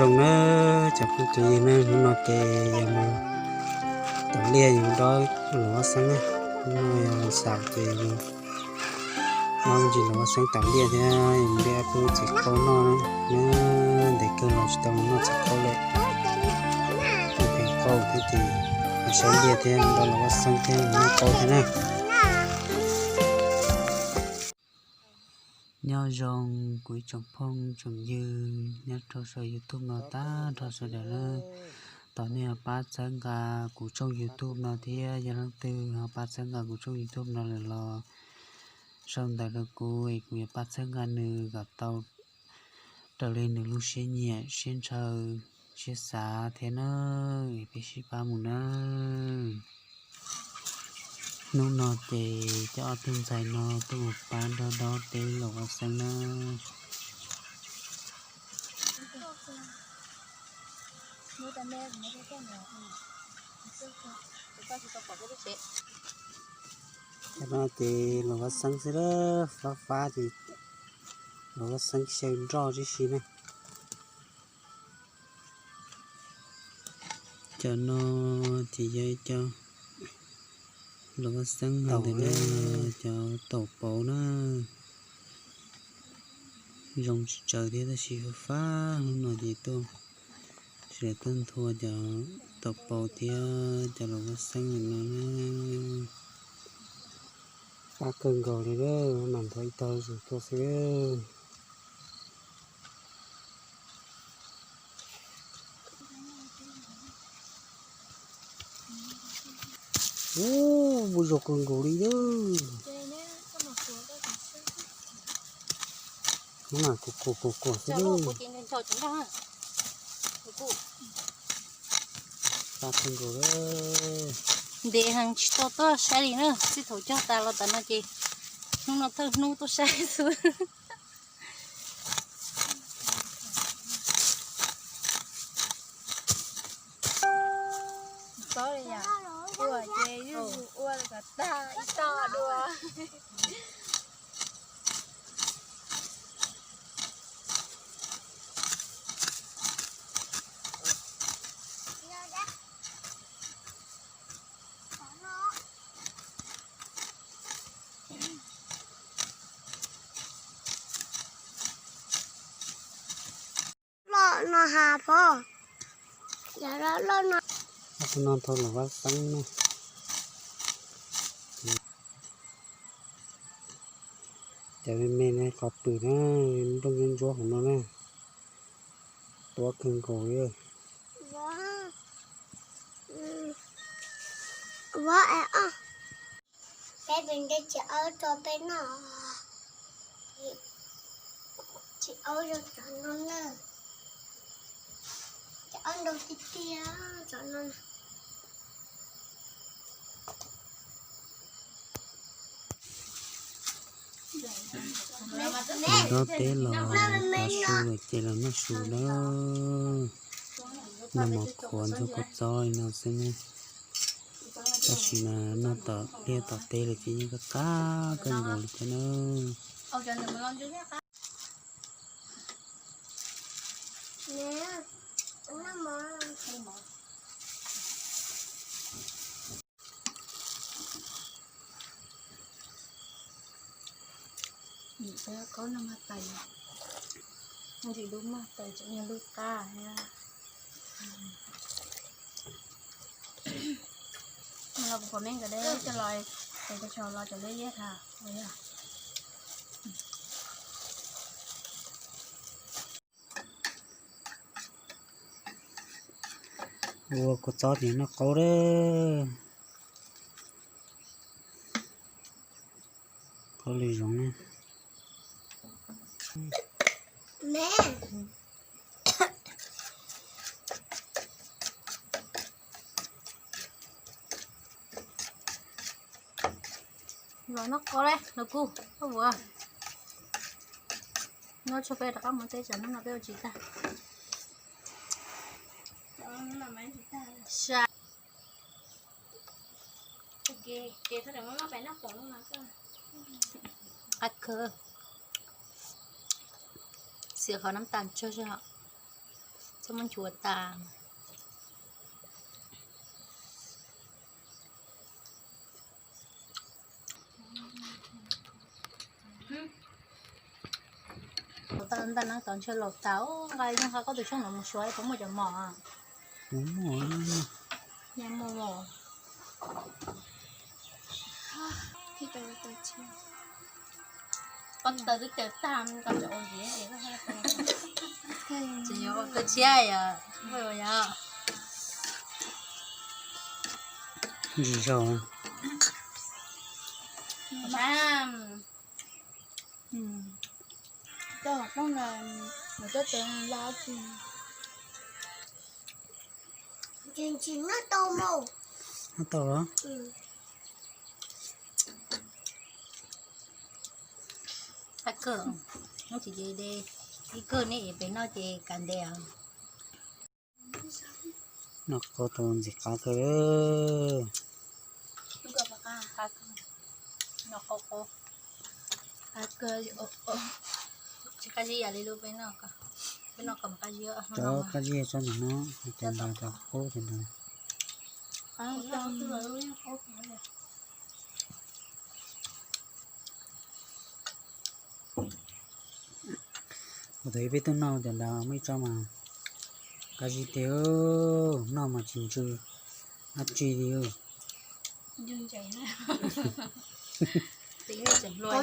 Zoo na, cov phooj cov ywg na, hnub no ces yog mus tom liaj yog mus dob Lam Vaj Xeeb na. Hnub no yog xaus ces yog mus dob me ntsis Lam Vaj Xeeb tom liaj thiab yog mus de ob peb lub txiv qaub noj na. Ntev kawg los tsis tau mus noj txiv qaub lawm. Mus pheej qaub thiab ces mus saib liaj thiab mus dob Lam Vaj Xeeb thiab mus noj qaub thiab na. Nyob zoo kuv ib tsoom phooj tsoom ywg nyob rau saum YouTube no tag nrho sawv daws na. Thov nej ho pab txhawb nqa kuv tshooj YouTube no thiab, yog leej twg ho pab txhawb nqa kuv tshooj YouTube no lawm los sau ntawv rau kuv es kuv yuav pab txhawb nqa nws kom tau raws li nws lub siab nyiam siab ntshaw siab xav thiab na. Es peb sib pab mus na. Hnub no ces coj ob tug ntxhais no tuaj mus pab nrog dob teb Lam Vaj Xeeb na. Cov no ces Lam Vaj Xeeb xwb, fab fab ces Lam Vaj Xeeb xyaw nroj tib si na. Cov no ces yog ib co Lam Vaj Xeeb hais ntawm no, cov taum pauv na. Zoo tsis tsawg thiab tab sis fab fab, hnub no ces tuaj sawv daws tuaj nthua cov taum pauv thiab cov Lam Vaj Xeeb ntawm no na. Fab kawg nkaus li, mam nthua ib tog zus tuaj xwb. Ub, npau zog kawg nkaus li lawm. Hnub no kuv kuam kuam kuam xwb. Fab kawg nkaus. Ntev heev tsis tau tuaj saib li na, txij thaum cog tas los tas no ces hnub no thawj hnub tuaj saib xwb. Txob li yam ua ces yuj zus ua kom tag ib tog dua. Loj no has pom. Yog loj no. Tus no nthua Lam Vaj Xeeb na. Cov me me no qhov pwm na, nplooj ntsuab ntsuab hauv no na. Tuab kawg nkaus li. Peb tus nce tsis aub rau peb noj. Tsis aub zoo cov no na. Tsis aub ntau tiag tiag cov no. Los dob teb los tav su lawm ces los noj su na. Noj mov qhuav ntxuag kua txob li no xwb na. Tab sis mas noj tom liaj tom teb lawm ces yeej qab qab kawg nkaus li thiab na. Nim peb qaub no maj tais, ntsis lub maj tais tseem yog lub qab thiab. Los kuv pom me nkawd deb coj los, tes tes tsho los cov liab liab tag ua yog. Ua kua txob ces noj qaub lawm. Qaub li zoov na. Los noj qaub lawm los kuj koj ua. Noj tshuav peb rov qab mus teb tsam hnub no peb ua tsis tag. Sa qab kawg. Xiam qhov nab tas tsawg zog. Muab nchuav tas. Tau ntaj neeb tau ntshe laus tas, nqa nqa koj tus tshuaj no mus suav puas muaj cov mos? Muaj, muaj. Koj taw twb taw tag, koj tseem ua ntsiav. Tsis yog ua koj tshiab yom, yog. Ntsis zaug. Coj tooj na, coj tes la tsis. Tsis noj tau mas. Noj tau los? Qab kawg, noj tsis de de, ib kawg ne es peb noj ces kav ntev. Noj qab tau ntxim qab kawg. Tsis qab zib yam li lub peb noj, peb noj kom qab zib. Cov qab zib tsob ntawm no, cov ntawd cov qub cov ntawd. Ua tau ib peb tug noj cov ntawd muaj ib tsob mas qab zib tiag, noj mas tsis ntsws dab tsi li. Ntses los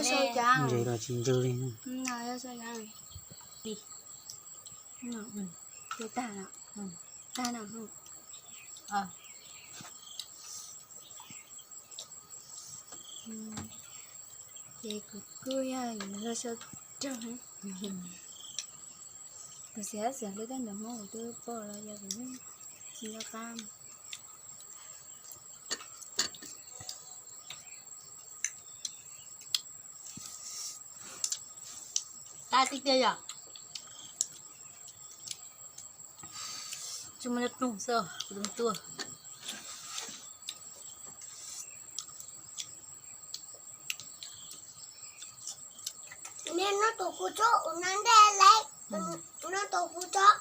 tsis ntsws li. Ces kuv kuj yog yuav los sau raug, kuv xiam xiam li tej ntawd Hmoob kuv twb pom los yog kuv tsis nco qab. Qab tiag tiag yom. Tsis muaj nyob nug xwb, kuv tus tuaj. Neb noj tus kuv tsob ua na ntej lawm, noj tus kuv tsob.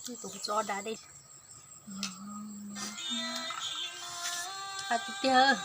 Noj tus kuv tsob da dej. Qab tiag tiag.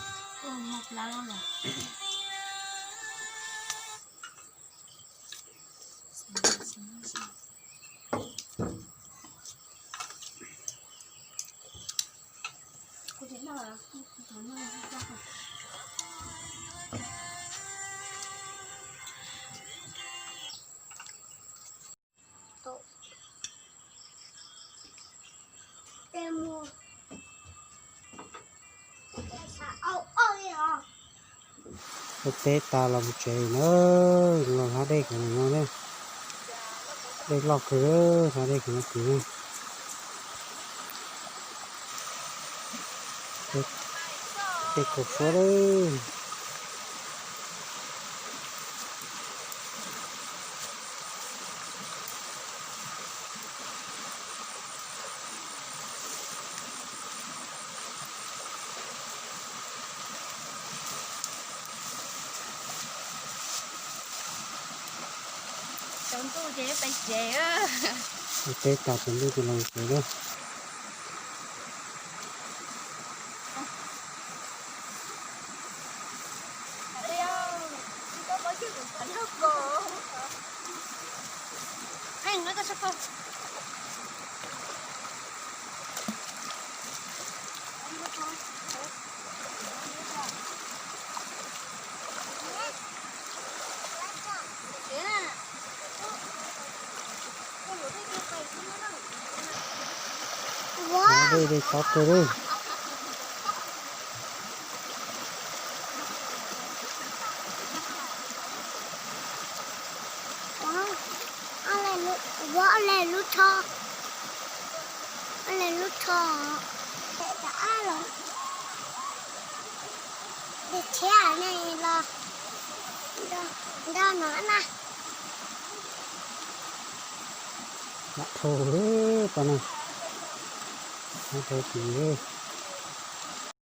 Ua teb tas los mus tsev na, los hla dej kom no ne. Dej loj kawg, hla dej kom no kwv. Dej kaus suab lawm. Tsaus ntuj ces peb tsev. Ua teb tas tsaus ntuj ces los tsev na. Dej dej tob kawg li. Ua le lub tsho, ua le lub tsho. Thiab ne los nrog no na. Lam dhau pab na, lam dhau tsis.